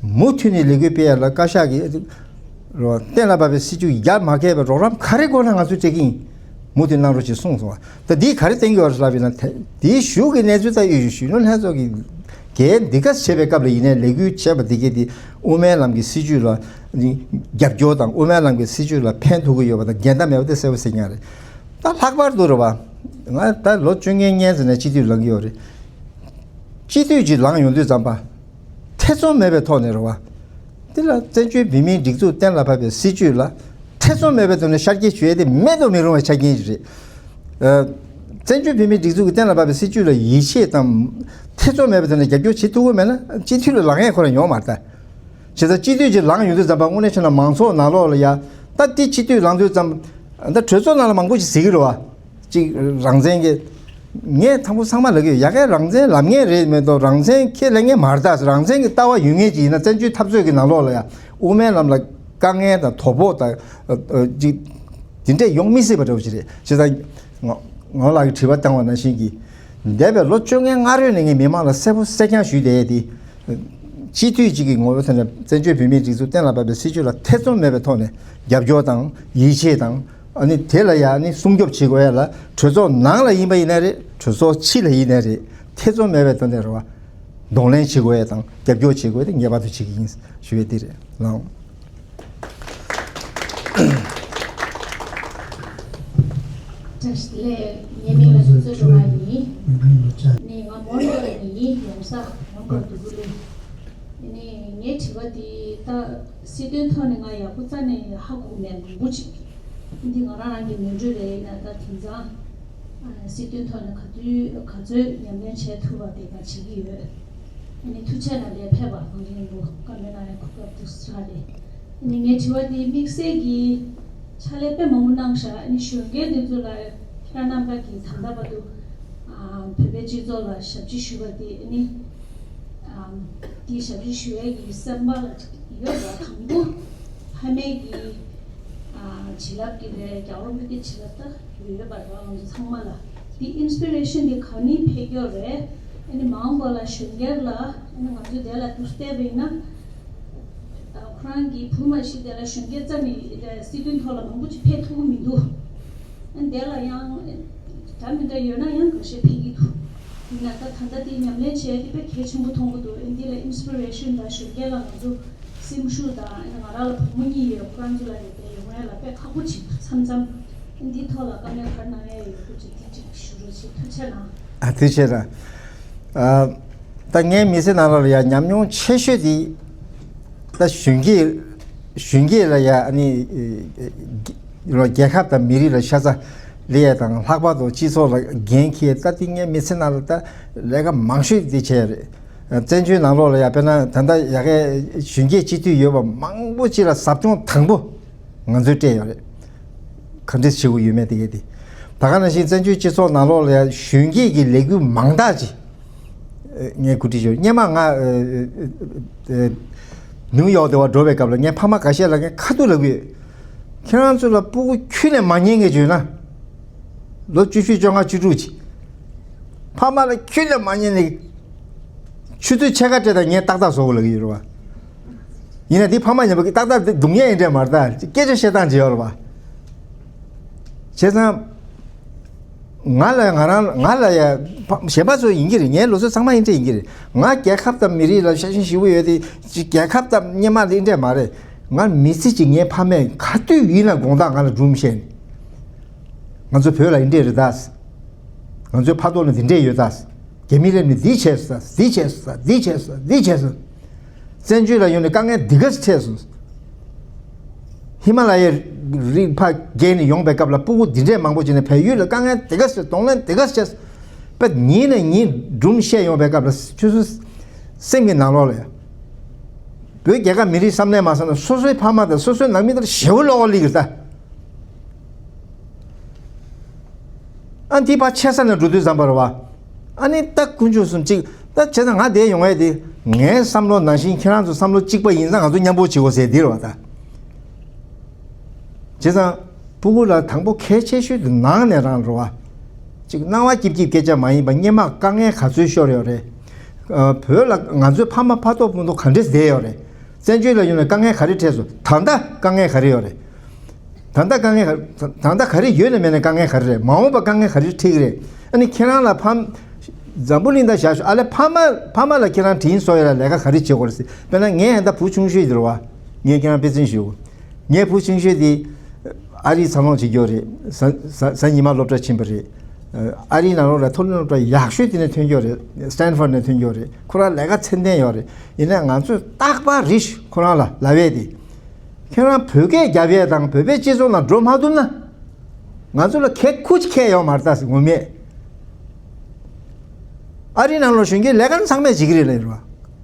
མུ་མཐུད་ནས་ལས་འགུལ་སྤེལ་ཡ་ལ་བཀའ་ཤག་གིས་གཏན་ལ་ཕབ་པའི་སྲིད་ཇུས་ཡར་མ་བསྐྱལ་བའི་རོགས་རམ་ག་རེ་དགོས་ན་ང་ཚོས་སྤྲད་ཀྱི་ཡིན། མུ་མཐུད་གནང་རོགས་ཞེས་གསུངས་སོང་བ། ད་འདིས་ག་རེ་བསྟན་གྱི་ཡོད་རེད་ལབ་ཡིན་ན། དེའི་གཞུག་གི་གནས་ཚུལ་ད་ཡོད། གཞོན་ནུ་ལྷན་ཚོགས་ཀྱི་གས་འདི་ག་བྱེད་པའི་སྐབས་ལ་ཡིན་ནའི་ལས་འགུལ་བྱས་པ་འདི་གས་འདི་དབུ་མའི་ལམ་གྱི་སྲིད་བྱུས་ལ་རྒྱབ་སྐྱོར་དང་། དབུ་མའི་ལམ་གྱི་སྲིད་བྱུས་ལ་ཕན་ཐོགས་ཀྱི་ཡོད་པ་དང་འགལ་ཟླ་མེད་པ་དེ་གསལ་པོ་གཟིགས་ཀྱི་ཡོད་རེད། ད་ལྷག་པར་དུ་རེད་བ། ང་ད་ལོ་བཅོ་ལྔའི་སྔོན་ཙམ་ནས་སྤྱི་འཐུས་ལངས་ཀྱི་ཡོད་རེད། སྤྱི་འཐུས་ཀྱི་ལངས་ཡོང་དུས་ཙམ་པ། ཐེ་ཚོམ་མེད་པའི་ཐོག་ནས་རེད་བ། འདི་ལ་བཙན་བྱོལ་བོད་མིའི་སྒྲིག་འཛུགས་གཏན་ལ་ཕབ་པའི་སྲིད་བྱུས་ལ་ཐེ་ཚོམ་མེད་པའི་ཐོག་ནས་ཤར་སྐྱེལ་ཞུ་ཡས་དེ་མེད་དུ་མི་རུང་བའི་ཆ་རྐྱེན་ཞིག་རེད། ཨ། བཙན་བྱོལ་བོད་མིའི་སྒྲིག་འཛུགས་ཀྱི་གཏན་ལ་ཕབ་པའི་སྲིད་བྱུས་ལ་ཡིད་ཆེས་དང་ཐེ་ཚོམ་མེད་པའི་ཐོག་ནས་རྒྱབ་སྐྱོར་བྱེད་ཐུབ་ཀྱི་མེད་ན་སྤྱི་འཐུས་ལ་ལངས་ཡས་ཁོ་རང་ཡོང་མ་རེད་ད། བྱས་ཙང་སྤྱི་འཐུས་ཀྱི་ལངས་ཡོང་དུས་ཙམ་པ་དངོས་གནས་བྱས་ན་མང་ཚོགས་ནང་ལོགས་ལ་ཡ། ད་འདི་སྤྱི་འཐུས་ལངས་དུས་ཙམ། ད་གྲོས་ཚོགས་ནང་ལ་མང་པོ་ཞིག་གཟིགས་ཀྱི་རེད་བ། གཅིག་རང་བཙན་གྱི། ངས་དང་པོ་ཚང་མ་ལབ་ཀྱི་ཡོད། ཡ་གའི་རང་བཙན་ལབ་མཁན་རེད་མ་གཏོགས་རང་བཙན་ཁས་ལེན་མཁན་མ་རེད་ད། རང་བཙན་གྱི་ལྟ་བ་ཡོད་མཁན་ཅིག་ཡིན་ན་བཙན་བྱོལ་འཐབ་རྩོད་ཀྱི་ནང་ལོགས་ལ་ཡ་དབུ་མའི་ལམ་ལ་དཀའ་ངལ་དང་དོ་ཕོག་དང་། ཨ། ཨ། ཅིག་དེ་འདྲས་ཡོང་མི་སྲིད་པ་འདྲ་བོ་ཞིག་རེད། བྱས་ཙང་ངོ་ངོ་ལགས་ཀྱིས་དྲི་བ་བཏང་བ་ནང་བཞིན་གྱི། འདས་པའི་ལོ་བཅོ་ལྔའི་སྔ་རོལ་ནས་ངས་མི་མང་ལ་གསལ་པོ་གསལ་རྐྱང་ཞུས་བསྡད་དེ། སྤྱི་འཐུས་གཅིག་གི་ངོ་བོའི་ཐོག་ནས་བཙན་བྱོལ་བོད་མིའི་སྒྲིག་འཛུགས་གཏན་ལ་ཕབ་པའི་སྲིད་བྱུས་ལ་ཐེ་ཚོམ་མེད་པའི་ཐོག་ནས་རྒྱབ་སྐྱོར་དང་ཡིད་ཆེས་དང་། ཨ་ནི་དེ་ལ་ཡང་ནི་སྲུང་སྐྱོབ་བྱེད་དགོས་ཡ་ལ། གྲོས་ཚོགས་ནང་ལ་ཡིན་པ་ཡིན་ན་རེད། གྲོས་ཚོགས་ཕྱི་ལ་ཡིན་ན་རེད། ཐེ་ཚོམ་མེད་པའི་ཐོག་ནས་རེད་བ། གདོང་ལེན་བྱེད་དགོས་ཡ་དང་རྒྱབ་སྐྱོར་བྱེད་དགོས་ཡ་དེ་ངེས་པར་དུ་བྱེད་ཀྱི་ཡིན་ཞུ་ཡ་དེ་རེད་ལགས། བཀྲ་ཤིས་བདེ་ལེགས། ངའི་མིང་ལ་ཆུ་ཚོད་སྒྲོལ་མ་ཡིན། ནི་ང་མོན་གྷོ་ལ་ནི་ཡིན། ཡོང་ས་མོན་གྷོ་འདུག་གི་ལུས། ནི་ངའི་དྲི་བ་འདི་ད་སྲིད་དོན་ཐོག་ནས་ང་ཡག་པོ་རྩ་ནས་ཧ་གོ་མེད། མང་པོ་ཅིག་འདི་ང་རང་རང་གི་ནོར་འཁྲུལ་རེད། ཡིན་ན་ད་དེང་སང་སྲིད་དོན་ཐོག་ནས་ག་དུས་ག་ཚོད་ཉམས་ལེན་བྱས་ཐུབ་པ་དེ་ང་བྱེད་ཀྱི་ཡོད། ནི་ཐུགས་རྗེ་གནང་། ལས་ཕེབས་པ་གངས་ཅན་རིན་པོ་བཀའ་མོལ་གནང་ཡ་གོ་སྐབས་འདུག་ཟེར་རེད། ནི་ངའི་དྲི་བ་འདི་དམིགས་བསལ་གྱི་ཕྱག་ལས་དཔེ་མང་པོ་གནང་ཤག་ནི་གཞོན་སྐྱེས་འདི་ཚོ་ལ་ཁྱེད་རང་རྣམ་པ་གིས་ད་ལྟ་བར་དུ་ཨ་བོད་པའི་སྤྱི་ཚོགས་ལ་ཞབས་ཕྱི་ཞུ་བ་དེ་ནི་ཨ་འདི་ཞབས་ཕྱི་ཞུ་ཡས་ཀྱི་སེམས་པ་ལ་ཡོད་པ་དང་པོ་ཕ་མེས་ཀྱི་ཨ་བྱིན་རླབས་ཀྱི་རེད། རྒྱལ་བ་མི་བསྐྱོད་ཀྱི་བྱིན་རླབས་ད་ཡོད་པ་རེད་བ། ང་ཚོ་ཚང་མ་ལ་འདི་ཨིན་སི་པི་རེ་ཤན་འདི་གང་ནས་འཕེལ་རྒྱུ་རེད། ཨ་ནི་མ་འོངས་པ་ལ་གཞོན་སྐྱེས་ལ་ཨ་ནི་ང་ཚོ་དེ་ལ་དུ་བལྟས་པ་ཡིན་ན། ཁོ་རང་གི་བུ་མ་གཞི་དེ་ལ་གཞོན་སྐྱེས་རྩ་ནས་སྲིད་དོན་ཐོག་ལ་མང་པོ་ཅིག་ཕེབས་ཐུབ་ཀྱི་མི་འདུག་ཨ་ནི་དེ་ལ་ཡང་འདྲ་མི་འདྲ་ཡོད་ན་ཡང་འགའ་ཤས་ཕེབས་ཀྱི་འདུག་ཡིན་ན་ད་ད་ལྟ་དེ་ཉམས་ལེན་བྱས་དེ་དཔེ་གལ་ཆེན་པོ་མཐོང་གི་འདུག་ཨ་ནི་འདི་ལ་ཨིན་སི་པི་རེ་ཤན་དང་གཞོན་སྐྱེས་ལ་ང་ཚོ་སེམས་ཤུགས་དང་། ཨ་ནི་ང་རང་ལ་བུ་མོ་གཉིས་ཡོད། ཁོ་རང་ཚོ་ལ་ཡོད་དེ་ཡོང་ཡ་ལ་དཔེ་ཁག་པོ་ཅིག་འདུག་མཚམས་མཚམས། འདི་ཐོག་ལ་བཀའ་མོལ་ག་རེ་གནང་ཡ་ཡོད་པོ་ཅིག་དེ་ཅིག་ཞུ་རོགས་བྱེད། ཐུགས་རྗེ་གནང་། ཨ། ཐུགས་རྗེ་གནང་། ཨ། ད་ངའི་མི་ཚེ་ནང་ལོགས་ལ་ཡ་ཉམས་མྱོང་ཆེ་ཤོས་དེ་ད་གཞོན་སྐྱེས་གཞོན་སྐྱེས་ལ་ཡ་ཨ་ནི་རྒྱལ་ཁབ་དང་མི་རིགས་ལ་ཤ་ཚ་ལས་ཡ་དང་། ལྷག་པར་དུ་སྤྱི་ཚོགས་ལ་འགན་འཁྱེར། ད་དེ་ངའི་མི་ཚེ་ནང་ལ་ད་ལས་ཀ་མང་ཤོས་དེ་བྱས་རེད། བཙན་བྱོལ་ནང་ལོགས་ལ་ཡ་དཔེར་ན་ད་ལྟ་ཡ་གའི་གཞོན་སྐྱེས་སྤྱི་འཐུས་ཡོད་པ་མང་པོ་ཅིག་ལ་ཟབ་སྦྱོང་དང་པོ་ང་ཚོས་སྤྲད་ཡོད་རེད། ག་འདྲས་བྱེད་དགོས་ཡོད་མེད་དེ་གས་དེ། ད་ག་ནང་བཞིན་བཙན་བྱོལ་སྤྱི་ཚོགས་ནང་ལོགས་ལ་ཡང་གཞོན་སྐྱེས་ཀྱི་ལས་འགུལ་མང་དག་ཅིག་ངས་གོ་སྒྲིག་ཞུ། སྔོན་མ་ང་ནིའུ་ཡོག་དེ་བ་འགྲོ་བའི་སྐབས་ལ་ངའི་ཕ་མ་འགའ་ཤས་ལ་ངས་ཁ་ཐུག་ལབ་ཀྱི་ཡོད། ཁྱེད་རང་ཚོ་ལ་སྤུ་གུ་ཁྱོན་ནས་མ་རྙེད་མཁན་བྱུང་ན། ལོ་བཅུ་བཞི་བཅོ་ལྔ་བཅུ་དྲུག་ཅིག་ཕ་མ་ལ་ཁྱོན་ནས་མ་ཉན་ནས་ཆུ་ཚོད་ཕྱེད་ཀ་སྤྲད་དང་ངས་ཏག་ཏག་བཟོ་དགོས་ལབ་ཀྱི་ཡོད་རེད་བ། ཡིན་ན་འདི་ཕ་མ་ཉན་པ་གི་ཏག་ཏག་འདི་སྡུག་བསྔལ་ཡིན་འདྲས་མ་རེད་ད། སྐད་ཆ་བཤད་སྟངས་ཅིག་ཡོད་རེད་བ། བྱས་ཙང་། ང་ལ་ང་རང་ང་ལ་ཡ་ཕ་གཞན་པ་ཚོ་ཡིན་གྱི་རེད། ངའི་ལུགས་སྲོལ་ཚང་མ་ཡིན་འདྲས་ཡིན་གྱི་རེད། ང་རྒྱལ་ཁབ་དང་མི་རིགས་ལ་ཤ་ཞེན་ཞེ་པོ་ཡོད་དེ། རྒྱལ་ཁབ་དང་སྔོན་མ་འདི་འདྲས་མ་རེད། ང་མི་ཚེ་གཅིག་ངའི་ཕ་མས་ག་དུས་ཡིན་ན་དགོང་དག་ང་ལ་སྒྲུང་བཤད་ནས། ང་ཚོ་བོད་ལ་འདི་འདྲས་རེད་ད། ང་ཚོའི་ཕ་ཐོག་ལ་འདི་འདྲས་ཡོད་ད། རྒྱ་མི་ལ་ནི་འདི་བྱས་སོང་ད། འདི་བྱས་སོང་ད། འདི་བྱས་སོང་། འདི་བྱས་སོང་། བཙན་བྱོལ་ལ་ཡོང་ནས་དཀའ་ངལ་འདི་ག་ཚོད་འཕྲད་སོང་། ཧི་མ་ལ་ཡའི་རི་ཕར་བརྒལ་ནས་ཡོང་པའི་སྐབས་ལ་སྤུ་གུ་འདི་འདྲས་མང་པོ་བྱས་ནས་བལ་ཡུལ་ལ་དཀའ་ངལ་འདི་ག་ཚོད་གདོང་ལེན་འདི་ག་ཚོད་བྱས། པ་ཉིན་ནས་ཉིན་སྒྲུང་བཤད་ཡོང་པའི་སྐབས་ལ་ཁྱོད་ཚོ་སེམས་ཀྱི་ནང་ལོགས་ལ་ཡ། བོད་རྒྱལ་ཁབ་མི་རིགས་བསམ་གནས་མ་བསམ་ན་སོ་སོའི་ཕ་མ་དང་སོ་སོའི་ནང་མི་དང་ཞེ་པོ་བློ་ཁོག་ལི་གི་ད། ཨ་འདི་ཕར་ཆེ་ས་ནས་འགྲོ་དུས་ཙམ་པ་རེད་བ། ཨ་ནི་ད་དཀོན་མཆོག་གསུམ་གཅིག་ད་བྱས་ཙང་ང་དེ་ཡོང་ཡས་དེ་ངའི་བསམ་བློ་ནང་བཞིན་ཁྱེད་རང་ཚོ་བསམ་བློ་གཅིག་པ་ཡིན་ཙང་ང་ཚོ་མཉམ་པོ་བྱེད་དགོས་ཟེར་འདི་རེད་བ་ད། བྱས་ཙང་སྤུ་གུ་ལ་དང་པོ་གལ་ཆེ་ཤོས་དེ་ནང་ནས་རང་རེད་བ། གཅིག་སྣང་བ་སྐྱིད་སྐྱིད་སྐད་ཆ་མ་ཡིན་པ་སྔོན་མ་དཀའ་ངལ་ག་ཚོད་ཤོར་ཡོད་རེད། ཨ་བོད་ལ་ང་ཚོའི་ཕ་མ་ཕ་ཐོག་སྤུན་ཐོག་ག་འདྲས་བསྡད་ཡོད་རེད། བཙན་བྱོལ་ལ་ཡོང་ནས་དཀའ་ངལ་ག་རེ་འཕྲད་སོང་། ད་ལྟ་དཀའ་ངལ་ག་རེ་ཡོད་རེད། ད་ལྟ་དཀའ་ངལ་ག་ད་ལྟ་ག་རེ་ཡོད་ནས་མེད་ནས་དཀའ་ངལ་ག་རེ་རེད། མ་འོངས་པ་དཀའ་ངལ་ག་རེ་འཕྲད་ཀྱི་རེད། ཨ་ནི་ཁྱེད་རང་ལ་ཕ་འཛམ་བུ་གླིང་ད་བཞག་ཤོག་ཨ་ལས་ཕ་མ་ཕ་མ་ལ་ཁྱེད་རང་དྲིན་གཟོ་ཡ་ལ་ལས་ཀ་ག་རེ་བྱེད་དགོས་རེད་ཟེར། དཔེར་ན་ངས་ད་བུ་ཆུང་ཤོས་དེ་རེད་བ། ངས་ཁྱེད་རང་དཔེ་མཚོན་ཞུ། ངའི་བུ་ཆུང་ཤོས་དེ་ཨ་རིའི་འཚར་ལོངས་བྱེད་རྒྱུ་རེད། གཟའ་གཟའ་ཉི་མ་སློབ་གྲྭ་ཕྱིན་པ་རེད། ཨ་རིའི་ནང་ལོགས་ལ་མཐོ་རིམ་སློབ་གྲྭ་ཡག་ཤོས་དེ་ནས་ཐོན་རྒྱུ་རེད། སི་ཊན་ཕོར་ནས་ཐོན་རྒྱུ་རེད། ཁོ་རང་ལས་ཀ་ཚད་ལྡན་ཡོད་རེད། ཡིན་ནའི་ང་ཚོས་རྟག་པར་རེ་ཞིག་ཁོ་རང་ལ་ལབ་ཡས་དེ། ཁྱེད་རང་བོད་སྐད་རྒྱབ་ཡས་དང་བོད་པའི་སྤྱི་ཚོགས་ནང་འགྲོ་མ་ཐུབ་ན། ང་ཚོ་ལ་ཁེ་ཁུ་ཅིག་ཁེ་ཡོད་མ་རེད་ད་ཟེར་ངོ་མས། ཨ་རིའི་ནང་ལོགས་གཞོན་སྐྱེས་ལས་ཀ་ཚང་མས་བྱེད་ཀྱི་རེད་ལབ་ཡོད་རེད་བ།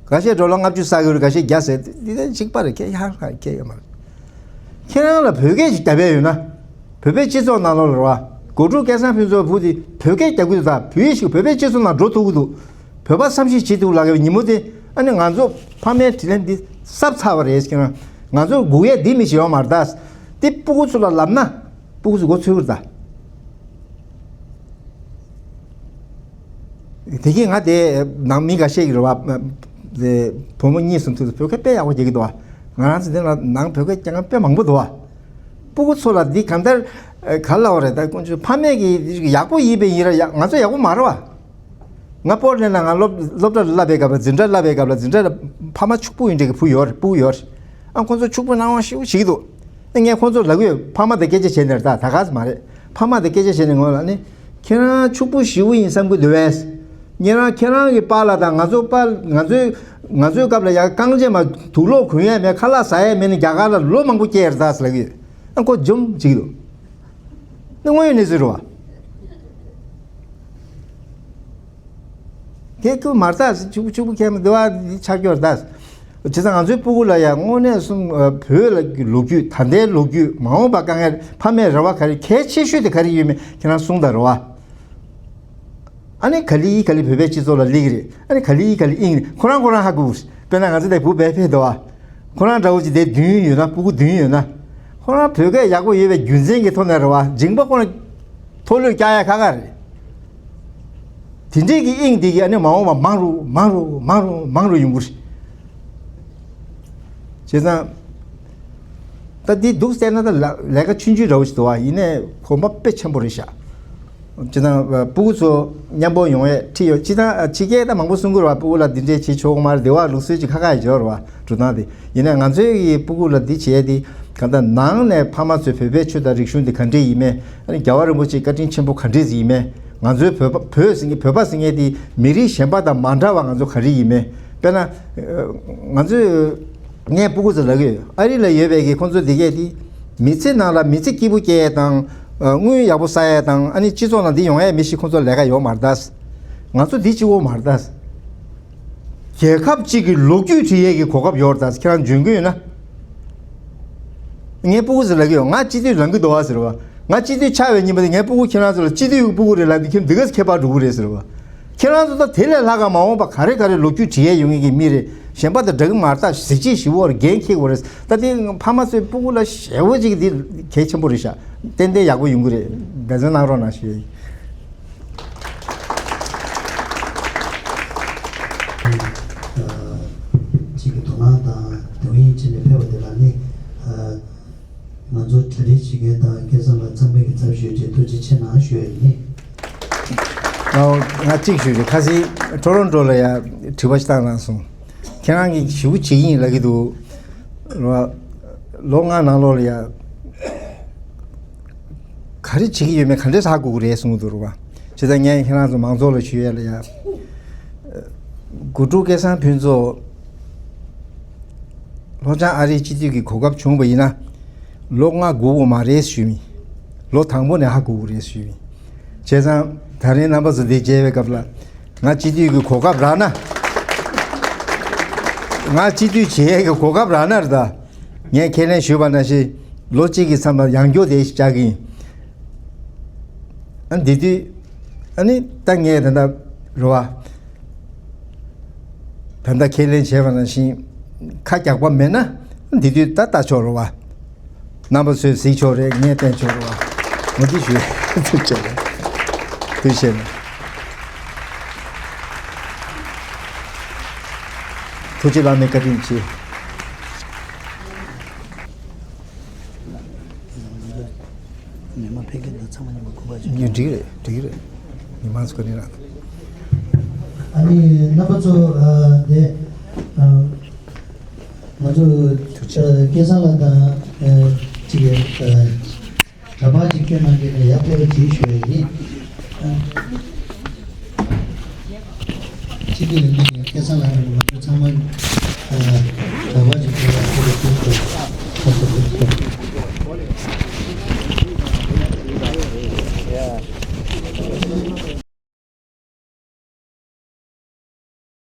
འགའ་ཤས་ཌོ་ལར་ལྔ་བཅུ་བསགས་ཀྱི་རེད། འགའ་ཤས་བརྒྱ་ཟེར་འདི་ལྟར་གཅིག་པ་རེད། ཁེ་ཧ་ཧ་ཁེ་ཡོད་མ་རེད། ཁྱེད་རང་ལ་བོད་སྐད་ཅིག་རྒྱབ་ཡས་ཡོད་ན། བོད་པའི་སྤྱི་ཚོགས་ནང་ལོགས་ལ་རེད་བ། སྒོ་ཕྲུག་སྐལ་བཟང་ཕུན་ཚོགས་བུ་དེ་བོད་སྐད་རྒྱབ་ཀྱི་འདུག་ད་བོད་ཡིག་ཤེས། བོད་པའི་སྤྱི་ཚོགས་ནང་འགྲོ་ཐུབ་ཀྱི་འདུག་བོད་པ་བསམ་ཤེས་བྱེད་ཐུབ་ལབ་ཀྱི་ཉིན་མོ་དེ། ཨ་ནི་ང་ཚོ་ཕ་མའི་དྲིན་ལན་འདི་གསབ་ཚར་བ་རེད་ཟེར་ན། ང་ཚོར་སྒུག་ཡས་འདི་མི་ཞིག་ཡོད་མ་རེད་ད། དེ་སྤུ་གུ་ཚོ་ལ་ལབ་ན་སྤུ་གུ་ཚོ་མགོ་ཚོས་ཀྱི་རེད་ད། དེ་གིན་ང་དེ་ནང་མི་འགའ་ཤས་ཀྱིས་རེད་བ། དེ་བུ་མོ་གཉིས་གསུམ་ཐུག་བོད་སྐད་དཔེ་ཡག་པོ་རྒྱག་གི་འདུག་བ། ང་རང་ཚོ་འདི་ལ་ནང་བོད་སྐད་རྒྱག་མཁན་དཔེ་མང་པོ་འདུག་བ། སྤུ་གུ་ཚོ་ལ་འདི་གང་ལྟར་ག་ལབ་པ་རེད་ད། དཀོན་མཆོག་ཕ་མས་ཀྱི་ཡག་པོ་ཡིན་པའི་ཡིན་ར། ཡ་ང་ཚོ་ཡག་པོ་མ་རེད་བ། ང་པོར་ལེན་ལ་ང་སློབ་སློབ་གྲྭ་ལ་བསླབ་པའི་སྐབས་ལ་འཛིན་གྲྭ་བསླབ་པའི་སྐབས་ལ་འཛིན་གྲྭ་ལ་ཕ་མ་ཕྱུག་པོ་ཡིན་འདྲ་གི་བུ་ཡོད་རེད། སྤུ་གུ་ཡོད་རེད། ཨ་ཁོང་ཚོ་ཕྱུག་པོ་སྣང་བ་ཞེ་པོ་བྱེད་ཀྱི་འདུག་ཨ་ངས་ཁོང་ཚོར་ལབ་ཀྱི་ཡོད། ཕ་མ་དང་སྐད་ཆ་བྱས་ནས་རེད་ད། ད་ག་ས་མ་རེད། ཕ་མ་དང་སྐད་ཆ་བྱས་ནས་ངོ་ལ་ནི། ཁྱེད་རང་ཕྱུག་པོ་ཞེ་པོ་ཡིན་བསམ་གྱི་འདུག་བས། ཉེ་རང་ཁྱེད་རང་གི་པཱ་ལགས་དང་ང་ཚོ་པཱ་ང་ཚོའི་ང་ཚོའི་སྐབས་ལ་ཡ་རྐང་རྗེས་མ་དུག་ལོག་གོན་ཡས་མེད། ཁ་ལག་ཟ་ཡས་མེད་ནས་རྒྱ་གར་ལ་ལོ་མང་པོ་སྐྱེལ་ཡས་རེད་ད་ཟེར་ལབ་ཀྱི་ཡོད། ཨ་ཁོ་འཇོམས་བྱེད་ཀྱི་འདུག་ནི་དངོས་ཡོད་གནས་ཚུལ་རེད་བ། དེ་ཁོ་མ་རེད་ད། ཕྱུག་པོ་ཕྱུག་པོ་ཁྱེད་མི་འདུག་བ། འདི་ཆགས་ཀྱི་ཡོད་རེད་ད། བྱས་ཙང་ང་ཚོའི་སྤུ་གུ་ལ་ཡང་དངོས་གནས་གསུམ་བོད་ལ་གི་ལོ་རྒྱུས། ད་ལྟའི་ལོ་རྒྱུས། མ་འོངས་པ་དཀའ་ངལ། ཕ་མའི་རེ་བ་ག་རེ། གལ་ཆེ་ཤོས་དེ་ག་རེ་ཡོད་མེད་ཁྱེད་རང་གསུངས་དང་རེད་བ། ཨ་ནི་ག་ལེ་ག་ལེ་བོད་པའི་སྤྱི་ཚོགས་ལ་སླེབས་ཀྱི་རེད། ཨ་ནི་ག་ལེ་ག་ལེ་དབྱིངས་རེད། ཁོ་རང་ཁོ་རང་ཧ་གོ་གི་རེད། དཔེར་ན་ང་ཚོ་དེ་བུ་བས་ཕེབས་འདུག་བ། ཁོ་རང་འདྲ་བོ་ཅིག་དེ་བདུན་ཡོད་ན། སྤུ་གུ་བདུན་ཡོད་ན། ཁོ་རང་བོད་སྐད་ཡག་པོ་ཡོད་པའི་རྒྱུ་མཚན་གྱི་ཐོག་ནས་རེད་བ། མཇིང་པ་ཁོ་རང་མཐོ་ལོས་བཀྱག་ཡ་ཁག་ཁག་རེད། དེ་འདྲས་ཀྱི་དབྱིངས་དེ་གིས་ཨ་ནི་མ་འོངས་པ་མང་རུ་མང་རུ་མང་རུ་མང་རུ་ཡོང་གི་རེད། བྱས་ཙང་། ད་འདི་འདུག་ཟེར་ན་ད་ལ་ལས་ཀ་ཆུང་ཆུང་འདྲ་བོ་ཞིག་འདུག་བ། ཡིན་ནའི་གོམ་པ་དཔེ་ཆེན་པོ་རེད་ཤག་བྱས་ཙང་སྤུ་གུ་ཚོ་མཉམ་པོ་ཡོང་ཡས་ཁྲིད་ཡོད། སྤྱིར་བཏང་ཕྱི་རྒྱལ་ད་མང་པོ་གསུང་གི་རེད་བ། སྤུ་གུ་ལ་འདི་འདྲས་བྱེད་ཆོག་གི་མ་རེད། དེ་བ་ལུགས་སྲོལ་ཅིག་ཁག་ཁག་ཡོད་རེད་བ། འགྲོ་སྟངས་དེ། ཡིན་ནའི་ང་ཚོའི་གི་སྤུ་གུ་ལ་འདི་བྱས་ཏེ་གང་ལྟར་ནང་ནས་ཕ་མ་ཚོས་བོད་པའི་ཆོས་དང་རིག་གཞུང་དེ་ག་འདྲས་ཡིན་མིན། ཨ་ནི་རྒྱལ་བ་རིན་པོ་ཆེའི་བཀའ་དྲིན་ཆེན་པོ་ག་འདྲས་ཡིན་མིན། ང་ཚོའི་བོད་པ་བོད་ཟེར་མཁན་བོད་པ་ཟེར་མཁན་དེ་མི་རིགས་གཞན་པ་དང་མ་འདྲ་བ་ང་ཚོ་ག་རེ་ཡིན་མིན། དཔེར་ན། ང་ཚོས། ངས་སྤུ་གུ་ཚོ་ལབ་ཀྱི་ཡོད། ཨ་རི་ལ་ཡོད་པའི་གི་ཁོང་ཚོ་འདི་གས་དེ། མི་ཚེ་ནང་ལ་མི་ཚེ་སྐྱིད་པོ་སྐྱེལ་ཡས་དང་། དངུལ་ཡག་པོ་བསགས་ཡས་དང་། ཨ་ནི་སྤྱི་ཚོགས་ནང་འདི་ཡོང་ཡས་མི་ཞིག་ཁོང་ཚོ་ལས་ཀ་ཡོད་མ་རེད་ད། ང་ཚོ་འདི་གཅིག་པོ་མ་རེད་ད། རྒྱལ་ཁབ་གཅིག་གི་ལོ་རྒྱུས་འབྲི་ཡས་ཀྱི་གོ་སྐབས་ཡོད་རེད་ད། ཁྱེད་རང་འཇོན་གྱི་ཡོད་ན། ངའི་སྤུ་གུ་ཚོ་ལབ་ཀྱི་ཡོད། ང་སྤྱི་འཐུས་ལངས་ཀྱི་འདུག་བ་ཟེར་བ། ང་སྤྱི་འཐུས་ཆགས་པའི་ཉིན་མོ་དེ་ངའི་སྤུ་གུ་ཁྱེད་རང་ཚོ་ལ་སྤྱི་འཐུས་ཀྱི་སྤུ་གུ་རེད་ལབ་དུས་ཁྱེད་འདི་ག་ཁྱད་པར་འགྲོ་གི་རེད་ཟེར་བ། ཁྱེད་རང་ཚོ་ད་དེ་ལས་ལྷག་ག་མ་འོངས་པ་ག་རེ་ག་རེ་ལོ་རྒྱུས་འབྲི་ཡས་ཡོང་མཁན་གྱི་མི་རེད། གཞན་པ་དང་འདྲ་གི་མ་རེད་ད། གཟི་བརྗིད་ཞེ་པོ་རེད། འགན་འཁྱེར་དགོས་རེད། ད་དེ་ཕ་མ་ཚོའི་སྤུ་གུ་ལ་ཞེ་པོ་ཅིག་འདི་གལ་ཆེན་པོ་རེད་ཤག་ཏན་ཏན་ཡག་པོ་ཡོང་གི་རེད། འབད་བརྩོན་གནང་རོགས་གནང་ཞུ་ཡ་ཡིན། གྲ་སྒྲིག་བྱེད་མཁན་དང་སྐལ་བཟང་ལགས་ཚང་མས་ཀྱི་ཚབ་ཞུས་ཏེ་ཐུགས་རྗེ་ཆེ་གནང་ཞུ་ཡ་ཡིན། ཨའོ། ང་གཅིག་ཞུ་རྒྱུ། ཁ་སང་ཊོ་རོན་ཊོ་ལ་ཡ་དྲི་བ་ཞིག་བཏང་གནང་སོང་། ཁྱེད་རང་གིས་ཞེ་པོ་བྱེད་ཀྱི་ཡིན་ལབ་ཀྱི་འདུག་ལོ་ལོ་ལྔ་ནང་ལོགས་ལ་ཡ་ག་རེ་བྱེད་ཀྱི་ཡོད་མེད་ག་འདྲས་ཧ་གོ་གི་རེད་གསུངས་འདུག་རེད་བ། བྱས་ཙང་ངས་ཁྱེད་རང་ཚོ་མང་ཚོགས་ལ་ཞུ་ཡ་ལ་ཡ། དགུ་ཕྲུག་སྐལ་བཟང་ཕུན་ཚོགས་ལྷོ་བྱང་ཨ་རིའི་སྤྱི་འཐུས་ཀྱི་གོ་སྐབས་བྱུང་བ་ཡིན་ན། ལོ་ལྔ་འགོར་གི་མ་རེད་ཞུས་མིན། ལོ་དང་པོ་ནས་ཧ་གོ་གི་རེད་ཞུས་མིན། བྱས་ཙང་ད་རིང་རྣམ་པ་ཚོ་འདིར་མཇལ་བའི་སྐབས་ལ། ང་སྤྱི་འཐུས་ཀྱི་གོ་སྐབས་རག་ན། ང་སྤྱི་འཐུས་བྱེད་ཡས་ཀྱི་གོ་སྐབས་རག་ན་རེད་ད། ངས་ཁས་ལེན་ཞུས་པ་ནང་བཞིན་ལོ་གཅིག་གི་མཚམས་ལ་ཡང་བསྐྱར་དེ་ཞིག་བཅར་གྱི་ཡིན། ཨ་འདི་དུས་ཨ་ནི་ད་ངས་ད་ལྟ་རེད་བ། ད་ལྟ་ཁས་ལེན་བྱས་པ་ནང་བཞིན་ཁ་རྒྱག་པ་མེད་ན་འདི་དུས་ད་ལྟ་ཆོག་རེད་བ། རྣམ་པ་ཚོས་གཟིགས་ཆོག་རེད། ངས་བསྟན་ཆོག་རེད་བ། ངོ་འདི་ཞུ། ཐུགས་རྗེ་ཆེ། ཐུགས་རྗེ་ཆེ། ཐུགས་རྗེ་བླ་མའི་བཀའ་དྲིན་ཆེ། མི་མང་ཕལ་སྐད་དང་ཚང་མ་ཉི་མ་དགོངས་པ་བཞེས། འགྲིག་རེད། འགྲིག་རེད། མི་མང་ཚོ་ནི་རང་། ཨ་ནི་རྣམ་པ་ཚོ་ཨ་དེ་ཨ་ང་ཚོ་ཨ་སྐལ་བཟང་ལགས་དང་ཨ་ཅིག་ཨ་འདྲ་པར་ཅིག་སྐྱོན་གནང་མཁན་ལ་ཡར་ཕེབས་རོགས་གྱིས་ཞུ་ཡ་ཡིན། ཨ་སྤྱི་འཐུས་ལྷན་ཁང་གི་སྐལ་བཟང་ལགས་ནས་ང་ཚོ་ཚང་མ་